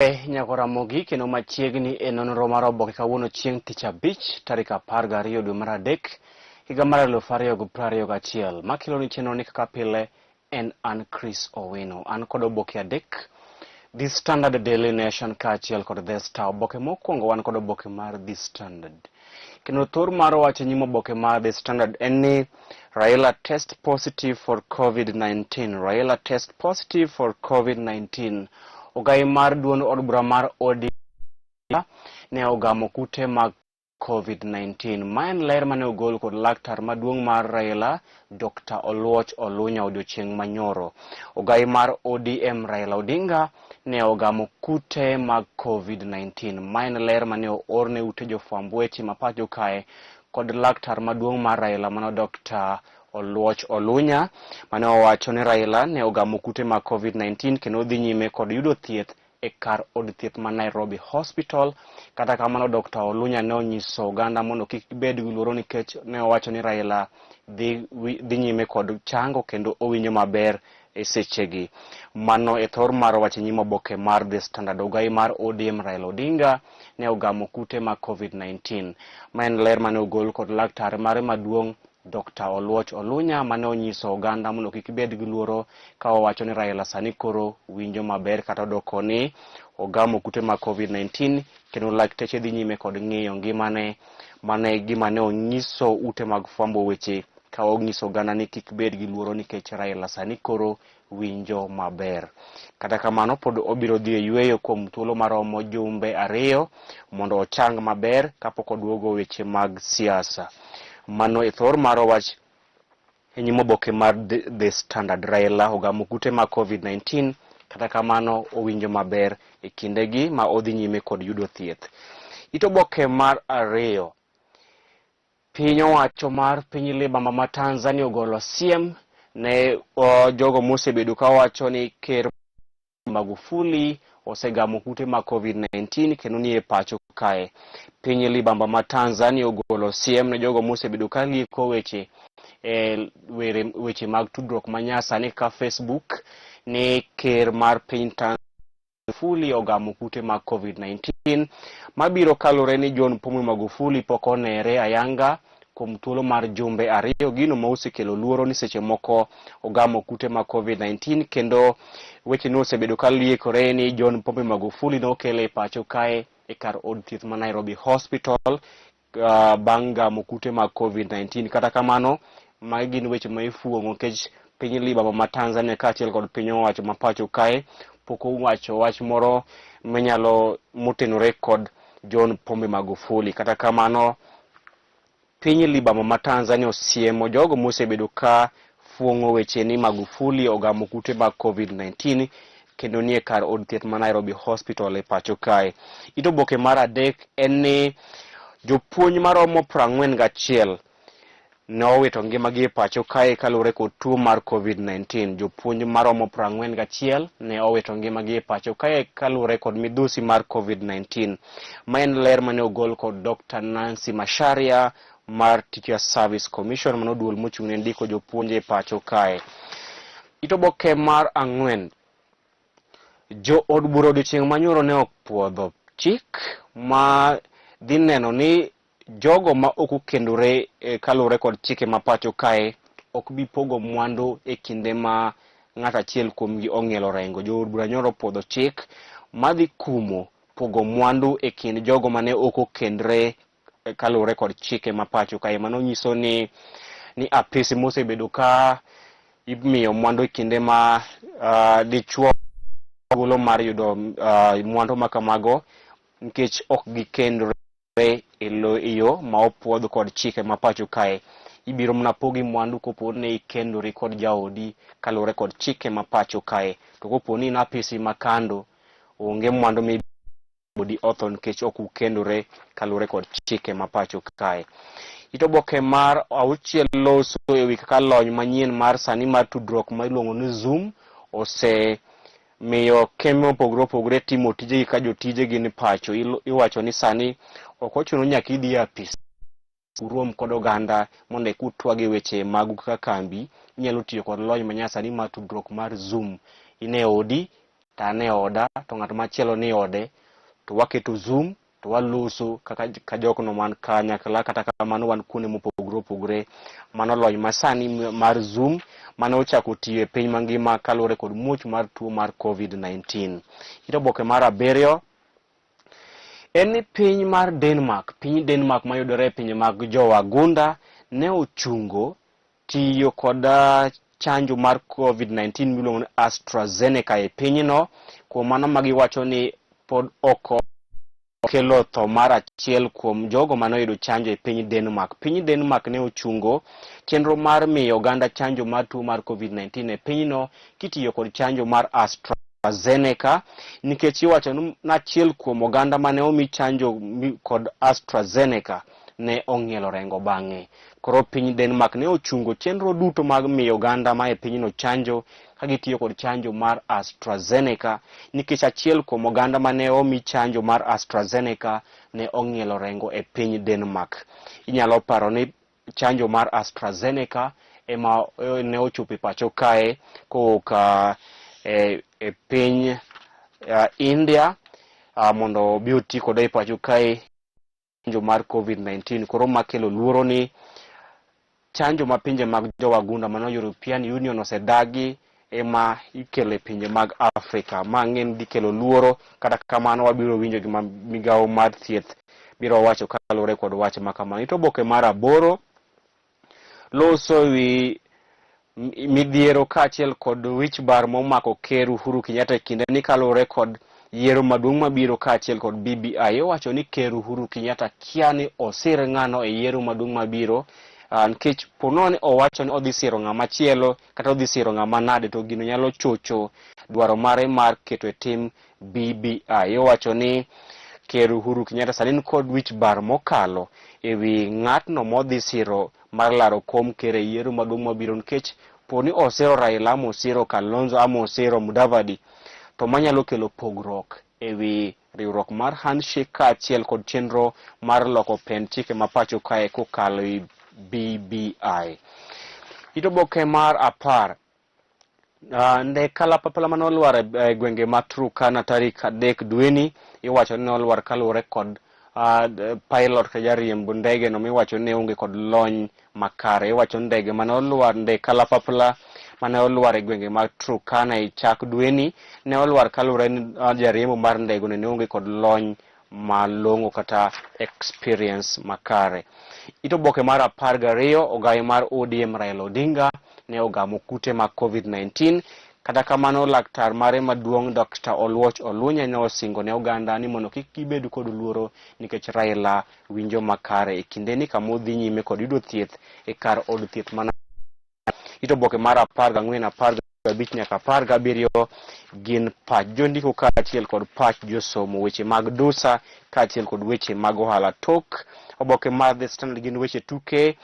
Nyakora Ramogi kendo machiegni e nonro mar oboke kawuono chieng' tich abich tarik 12 dwe mar adek higa mar 2021. Makelo ni chenro ni kaka pile en an Chris Owino. An kod oboke adek, The Standard, Daily Nation kaachiel kod The Star. Oboke mokwongo wan kod oboke mar The Standard. Kendo thor mar wach e nyim oboke mar The Standard en ni Raila test positive for COVID-19. Raila test positive for COVID-19. Ogai mar duond od bura mar ODM ne ogamo kute mag COVID-19. Ma en ler mane ogol kod laktar maduong' mar Raila, Dr. Oluoch Olunya odiochieng' manyoro. Ogai mar ODM Raila Odinga ne ogamo kute mag COVID-19. Ma en ler mane oor ne ute jofwamb weche ma pacho kae kod laktar maduong' mar Raila mano Dr. Oluoch Olunya mane owacho ni Raila ne ogamo kute mag COVID-19 kendo dhi nyime kod yudo thieth e kar od thieth ma Nairobi Hospital. Kata kamano Dr. Olunya ne onyiso oganda mondo kik gibed gi luoro nikech ne owacho ni Raila dhi nyime kod chango kendo owinjo maber e sechegi. Mano e thor mar wach e nyim oboke mar The Standard. Ogai mar ODM Raila Odinga ne ogamo kute mag COVID-19. Ma en ler mane ogol kod laktar mare maduong' Dr. Oluoch Olunya mane onyiso oganda mondo kik bed gi luoro ka owacho ni Raila sani koro winjo maber kata odoko ni ogamo kute mag COVID-19 kendo lakteche dhi nyime kod ng'iyo ngimane. Mano e gima ne onyiso ute mag fwambo weche ka onyiso oganda ni kik bed gi luoro nikech Raila sani koro winjo maber. Kata kamano pod obiro dhi e yueyo kuom thuolo maromo jumbe 2 mondo ochang maber kapok oduogo weche mag siasa. Mano e thor mar wach e nyim oboke mar The Standard. Raila ogamo kute mag COVID-19, kata kamano owinjo maber e kindegi ma odhi nyime kod yudo thieth. It oboke mar 2. Piny owacho mar piny libamba ma Tanzania ogolo siem ne jogo mosebedo ka wacho ni Ker Magufuli osegamo kute mag COVID-19 kendo nie pacho kae. Piny libamba ma Tanzania ogolo siem ne jogo mosebedo ka lieko weche e weche mag tudruok ma nyasani kaka Facebook ni ker mar piny Tanzania Magufuli ogamo kute mag COVID-19 mabiro kalure ni John Pombe Magufuli pok onere ayanga kuom thuolo mar jumbe 2, gino ma osekelo luoro ni seche moko ogamo kute mag COVID-19 kendo weche ne osebedo ka liekore ni John Pombe Magufuli nokele e pacho kae e kar od thieth ma Nairobi Hospital bang' gamo kute mag COVID-19. Kata kamano magi gin weche ma ifuong'o nikech piny libamba ma Tanzania kaachiel kod piny owacho ma pacho kae pok owacho wach moro minyalo motenore kod John Pombe Magufuli. Kata kamano piny libamba ma Tanzania osiemo jogo mosebedo ka fuong'o weche ni Magufuli ogamo kute mag COVID-19 kendo nie kar od thieth ma Nairobi Hospital e pacho kae. It oboke mar 3 en ni jopuonj maromo 41 ne owito ngimagi e pacho kae kaluwore kod tuo mar COVID-19. Jopuonj maromo 41 ne owito ngimagi e pacho kae kaluwore kod midhusi mar COVID-19. Ma en ler mane ogol kod Dr. Nancy Macharia mar Teacher Service Commission mano duol mochung' ne ndiko jopuonj e pacho kae. It oboke mar 4. Jo od bura odiochieng' manyoro ne opuodho chik ma dhi neno ni jogo ma ok okendore kaluwore kod chike ma pacho kae ok bi pogo mwandu e kinde ma ng'at achiel kuomgi ong'ielo rengo. Jo od bura nyoro opuodho chik madhi kumo pogo mwandu e kind jogo mane ok okendre kaluwore kod chike ma pacho kae. Mano nyiso ni apisi mosebedo ka imiyo mwandu e kinde ma dichuo thuolo mar yudo mwandu ma kamago nikech ok gikendre e yo ma opuodh kod chike ma pacho kae. Ibiro mana pogi mwandu kopo ni ikendori kod jaodi kaluwore kod chike ma pacho kae. To kopo ni in apisi ma kando, onge mwandu mi odi otho nikech ok ukendore kaluwore kod chike ma pacho kae. It oboke mar 6 loso e wi kaka lony manyien mar sani mar tudruok ma iluongo ni Zoom osemiyo kembe mopogore opogore timo tijegi ka jotijegi ni pacho. Iwacho ni sani ok ochuno nyaka idhi e apis urom kod oganda mondo eka utwag e weche magu kaka kambi. Inyalo tiyo kod lony manyasani mar tudruok mar Zoom. In e odi To an e oda to ng'at machielo ni ode to waketo Zoom to waloso kaka ka jokno man kanyakla, kata kamano wan kuonde mopogore opogore. Mano lony masani mar Zoom mane ochako tiyo e piny mangima kaluwore kod muoch mar tuo mar COVID-19. It oboke mar abiriyo en ni piny mar Denmark, piny Denmark mayudore e pinje mag jowagunda ne ochungo tiyo kod chanjo mar COVID-19 miluongo ni AstraZeneca e pinyno. Kuom mano ma giwacho ni pod ok okelo tho mar achiel kuom jogo mane oyudo chanjo e piny Denmark. Piny Denmark ne ochungo chenro mar miyo oganda chanjo mar tuo mar COVID-19 e pinyno kitiyo kod chanjo mar AstraZeneca nikech iwacho ni achiel kuom oganda mane omi chanjo kod AstraZeneca ne ong'ielo rengo bang'e. Koro piny Denmark ne ochungo chenro duto mag miyo oganda ma e pinyno chanjo ka gitiyo kod chanjo mar AstraZeneca nikech achiel kuom oganda mane omi chanjo mar AstraZeneca ne ong'ielo rengo e piny Denmark. Inyalo paro ni chanjo mar AstraZeneca ema ne ochopo e pacho kae kowuok e piny India mondo obi oti kode e pacho kae chanjo mar COVID-19. Koro makelo luoro ni chanjo ma pinje mag jowagunda mano European Union osedagi ema ikelo e pinje mag Afrika. Ma ng'en dhi kelo luoro, kata kamano wabiro winjo gima migawo mar thieth biro wacho kaluwore kod wach ma kamano. Ito oboke mar aboro loso wi midhiero kaachiel kod wich bar momako Ker Uhuru Kenyatta e kinde ni kaluwore kod yiero maduong' mabiro kaachiel kod BBI. Owacho ni Ker Uhuru Kenyatta kia ni osir ng'ano e yiero maduong' mabiro nikech ponono ni owacho ni odhi siro ng'ama chielo kata odhi siro ng'ama nade to gino nyalo chocho dwaro mare mar keto e tim BBI. Owacho ni Ker Uhuru Kenyatta sani ni kod wich bar mokalo e wi ng'atno modhi siro mar laro kom ker e yiero maduong' mabiro nikech poni osiro Raila ama osiro Kalonzo ama osiro Mudavadi to manyalo kelo pogruok e wi riwruok mar handshake kaachiel kod chenro mar loko pend chike ma pacho kae kokalo e BBI. It oboke mar 10. Ndek kalapapla mane olwar e gwenge ma Turkana tarik 3 dweni iwacho ni nolwar kaluwore kod pilot kata jariemb ndege no miwacho ni ne onge kod lony makare. Iwacho ni ndege mane olwar, ndek kalapapla mane olwar e gwenge mag Turkana e chak dweni ne olwar kaluwore ni jariembo mar ndege no ne onge kod lony malong'o kata experience makare. It oboke mar 12, ogayi mar ODM Raila Odinga ne ogamo kute mag COVID-19. Kata kamano laktar mare maduong' Dr. Oluoch Olunya ne osingo ne oganda ni mondo kik gibed kod luoro nikech Raila winjo makare e kindeni kama odhi nyime kod yudo thieth e kar od thieth mana. It oboke mar 14, 15 nyaka 17 gin pach jondiko kaachiel kod pach josomo, weche mag dusa kaachiel kod weche mag ohala. Tok oboke mar The Standard gin weche tuke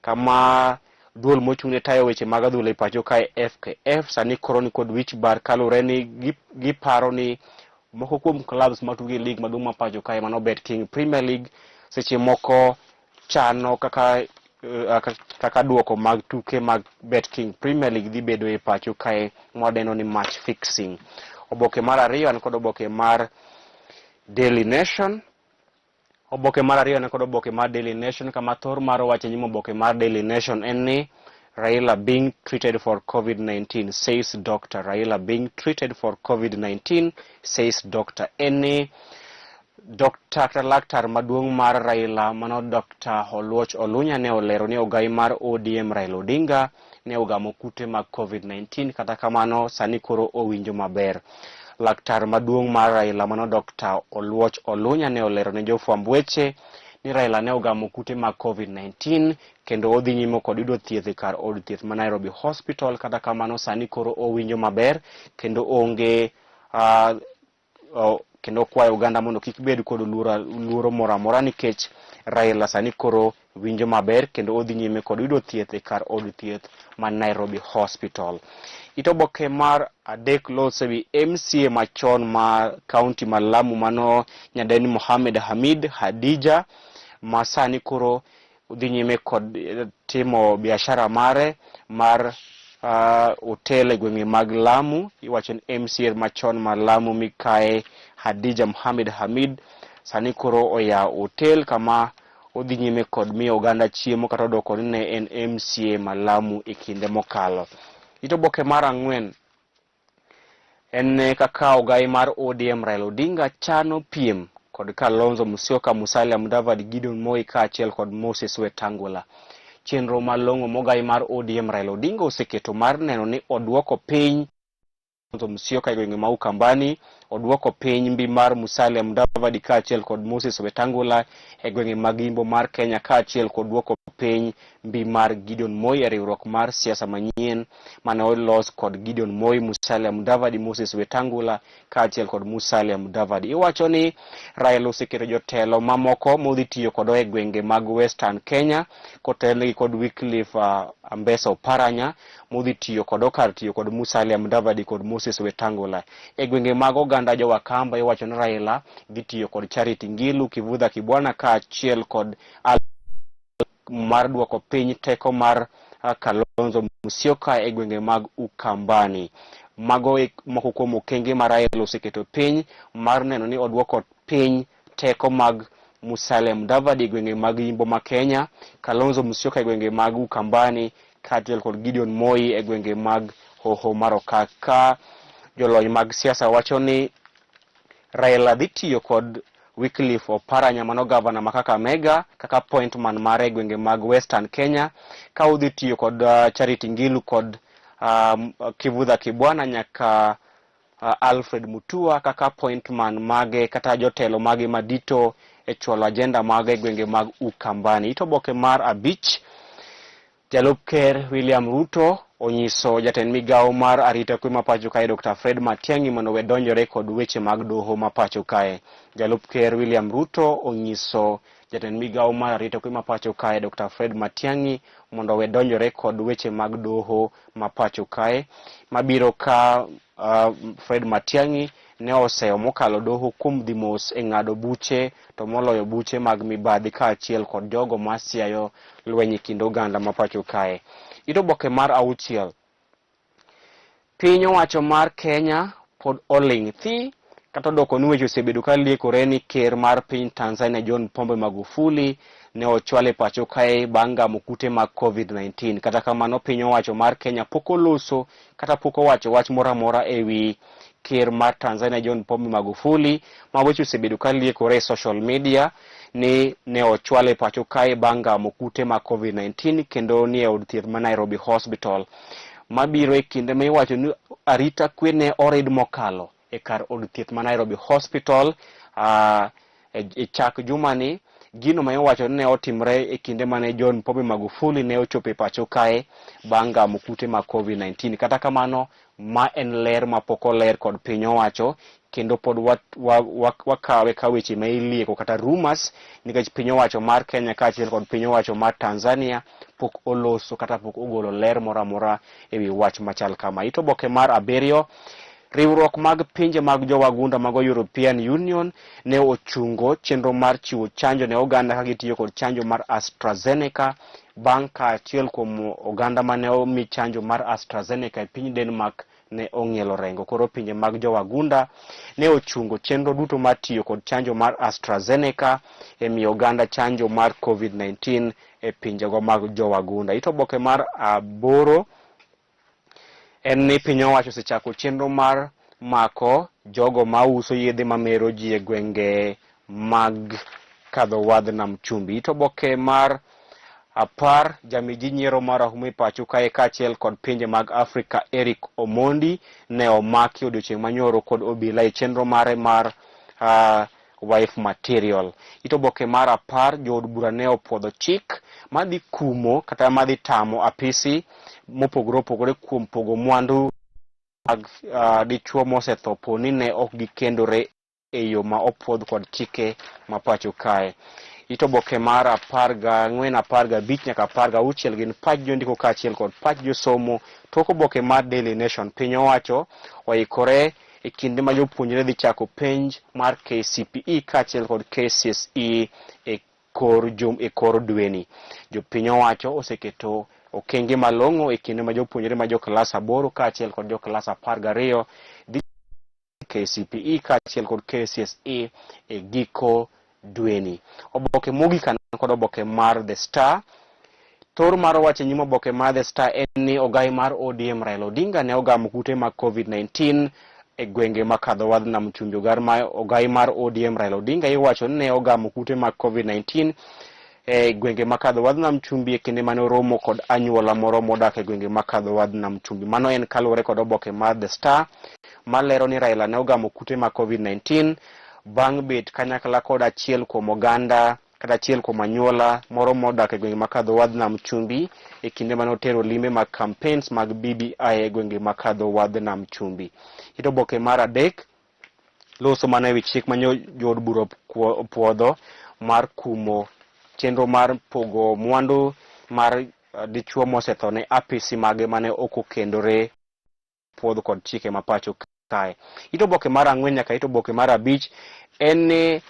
kama duol mochung' ne tayo weche mag adhula e pacho kae FKF sani koro ni kod wich bar kaluwore ni giparo ni moko kuom clubs matugo e league maduong' ma pacho kae mano BetKing Premier League seche moko chano kaka duoko mag tuke mag BetKing Premier League dhi bedo e pacho kae mwadendo ni match fixing. Oboke mar 2 an kod oboke mar Daily Nation. Oboke mar 2 an kod oboke mar Daily Nation kama thor mar wacho nyim oboke mar Daily Nation en ni Raila being treated for COVID-19 says doctor. Raila being treated for COVID-19 says doctor. En ni Dr. kata laktar maduong' mar Raila mano Dr. Oluoch Olunya ne olero ni ogai mar ODM Raila Odinga ne ogamo kute mag COVID-19, kata kamano sani koro owinjo maber. Laktar maduong' mar Raila mano Dr. Oluoch Olunya ne olero ne jofwamb weche ni Raila ne ogamo kute mag COVID-19 kendo odhi nyime kod yudo thieth e kar od thieth ma Nairobi Hospital, kata kamano sani koro owinjo maber kendo onge kendo kwayo oganda mondo kik bed kod luoro moro amora nikech Raila sani koro winjo maber kendo odhi nyime kod yudo thieth e kar od thieth ma Nairobi Hospital. It oboke mar 3 loso wi MCA machon ma kaunti ma Lamu mano nyadendi Mohamed Hamid Hadija ma sani koro odhi nyime kod timo biashara mare mar otel e gwenge mag Lamu. Iwacho ni MCA machon mar Lamu mikae Hadija Mohamed Hamid sani koro oyawo otel kama odhi nyime kod miyo oganda chiemo kata odoko ni ne en MCA ma Lamu e kinde mokalo. It oboke mar ang'wen en kaka ogai mar ODM Raila Odinga chano piem kod Kalonzo Musyoka, Musalia Mudavadi, Gideon Moi kaachiel kod Moses Wetangula. Chenro malong'o mogai mar ODM Raila Odinga oseketo mar neno ni oduoko piny Kalonzo Musyoka e gwenge ma Ukambani, oduoko piny mbi mar Musalia Mudavadi kaachiel kod Moses Wetangula e gwenge mag Imbo mar Kenya kaachiel kod duoko piny mbi mar Gideon Moi e riwruok mar siasa manyien mane olos kod Gideon Moi, Musalia Mudavadi, Moses Wetangula kaachiel kod Musalia Mudavadi. Iwacho ni Raila oseketo jotelo mamoko modhi tiyo kodo e gwenge mag Western Kenya kotelnegi kod Wycliffe Ambesa Oparanya modhi tiyo kodo kar tiyo kod Musalia Mudavadi kod Moses Wetangula. E gwenge mag oganda jo-Wakamba iwacho ni Raila dhi tiyo kod Charity Ngilu, Kivutha Kibwana kaachiel kod mar duoko piny teko mar Kalonzo Musyoka e gwenge mag Ukambani. Mago e moko kuom okenge ma Raila oseketo piny mar neno ni oduoko piny teko mag Musalia Mudavadi e gwenge mag Imbo ma Kenya, Kalonzo Musyoka e gwenge mag Ukambani kaachiel kod Gideon Moi e gwenge mag Hoho mar Okak. Ka jolony mag siasa wacho ni Raila dhi tiyo kod Wycliffe Oparanya mano gavana ma Kakamega kaka point man mare e gwenge mag Western Kenya, ka odhi tiyo kod Charity Ngilu kod Kivutha Kibwana nyaka Alfred Mutua kaka point man mage kata jotelo mage madito e chwalo agenda mage e gwenge mag Ukambani. It oboke mar abich, Jalup Ker William Ruto onyiso jatend migawo mar arita kwe ma pacho kae Dr. Fred Matiang'i mondo we donjore kod weche mag doho ma pacho kae. Jalup Ker William Ruto onyiso jatend migawo mar arita kwe ma pacho kae Dr. Fred Matiang'i mondo we donjore kod weche mag doho ma pacho kae mabiro ka Fred Matiang'i ne oseyo mokalo doho kuom dhi mos e ng'ado buche to moloyo buche mag mibadhi kaachiel kod jogo ma siayo lweny e kind oganda ma pacho kae. It oboke mar auchiel. Piny owacho mar Kenya pod oling' thi kata odoko ni weche osebedo ka liekore ni ker mar piny Tanzania John Pombe Magufuli ne ochwal e pacho kae bang' gamo kute mag COVID-19. Kata kamano piny owacho mar Kenya pok oloso kata pok owacho wach moro amora e wi ker mar Tanzania John Pombe Magufuli ma weche osebedo ka liekore e social media ni ne ochwal e pacho kae bang' gamo kute mag COVID-19 kendo ni e od thieth ma Nairobi Hospital. Mabiro e kinde ma iwacho ni arita kwe ne orid mokalo e kar od thieth ma Nairobi Hospital e chak jumani, gino ma iwacho ni ne otimre e kinde mane John Pombe Magufuli ne ochopo e pacho kae bang' gamo kute mag COVID-19. Kata kamano, ma en ler ma pok oler kod piny owacho kendo pod wakawe ka weche ma ilieko kata rumors nikech piny owacho mar Kenya kaachiel kod piny owacho mar Tanzania pok oloso kata pok ogolo ler moro amora e wi wach machal kama. It oboke mar abiriyo, riwruok mag pinje mag jowagunda mago European Union ne ochungo chenro mar chiwo chanjo ne oganda ka gitiyo kod chanjo mar AstraZeneca bang' ka achiel kuom oganda mane omi chanjo mar AstraZeneca e piny Denmark ne ong'ielo rengo. Koro pinje mag jowagunda ne ochungo chenro duto mar tiyo kod chanjo mar AstraZeneca e miyo oganda chanjo mar COVID-19 e pinjego mag jowagunda. It oboke mar aboro en ni piny owacho osechako chenro mar mako jogo mauso yedhe mamero ji e gwenge mag kadho wadh nam chumbi. It oboke mar apar, jamiji nyiero marahuma e pacho kae kaachiel kod pinje mag Afrika Eric Omondi ne omaki odiochieng' manyoro kod obila e chenro mare mar wife material. It oboke mar apar, jood bura ne opuodho chik madhi kumo kata madhi tamo apisi mopogore opogore kuom pogo mwandu mag dichuo mosetho po ni ne ok gikendore e yo ma opuodh kod chike ma pacho kae. It oboke mar 14, 15 nyaka 16 gin pach jondiko kaachiel kod pach josomo. Tok oboke mar Daily Nation, piny owacho oikore e kinde ma jopuonjre dhi chako penj mar KCPE kaachiel kod KCSE e kor jum e kor dweni. Jopiny owacho oseketo okenge malong'o e kinde ma jopuonjre ma joklas 8 kaachiel kod joklas 12 dhi KCPE kaachiel kod KCSE e giko dweni. Oboke mogik an kod oboke mar The Star. Thor mar wach e nyim oboke mar The Star en ni ogai mar ODM Raila Odinga ne ogamo kute mag COVID-19 e gwenge makadho wadh nam chumbi. Ogai mar ODM Raila Odinga iwacho ni ne ogamo kute mag COVID-19 e gwenge makadho wadh nam chumbi e kinde mane oromo kod anyuola moro modak e gwenge makadho wadh nam chumbi. Mano en kaluwore kod oboke mar The Star malero ni Raila ne ogamo kute mag COVID-19 bang' bet kanyakla kod achiel kuom oganda kata achiel kuom anyuola moro modak e gwenge makadho wadh nam chumbi e kinde mane otero limbe mag campaigns mag BBI e gwenge makadho wadh nam chumbi. It oboke mar adek loso mana ewi chik ma jood bura opuodho mar kumo chenro mar pogo mwandu mar dichuo mosetho ne apisi mage mane ok okendore puodh kod chike ma pacho kae. It oboke mar 4 nyaka it oboke mar 5 en ni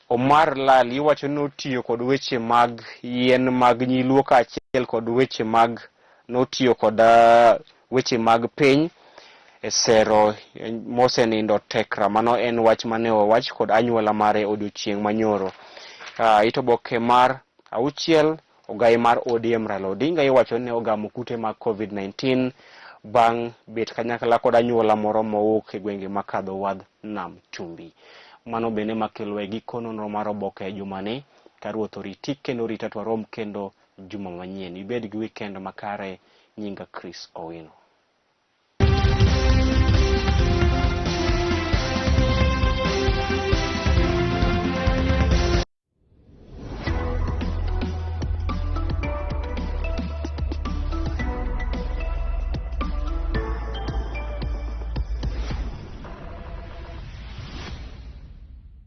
Omar Lali iwacho ni notiyo kod weche mag yien mag nyiluo kaachiel kod weche mag notiyo kod weche mag piny e sero mosenindo tekra. Mano en wach mane owach kod anyuola mare odiochieng' manyoro. It oboke mar 6 ogai mar ODM Raila Odinga iwacho ni ne ogamo kute mag COVID-19 bang' bet kanyakla kod anyuola moro mowuok e gwenge makadho wadh nam chumbi. Mano bende makelo e giko nonro mar oboke e jumani. Ka Ruoth oriti kendo orita to warom kendo juma manyien. Ibed gi weekend makare. Nyinga Chris Owino.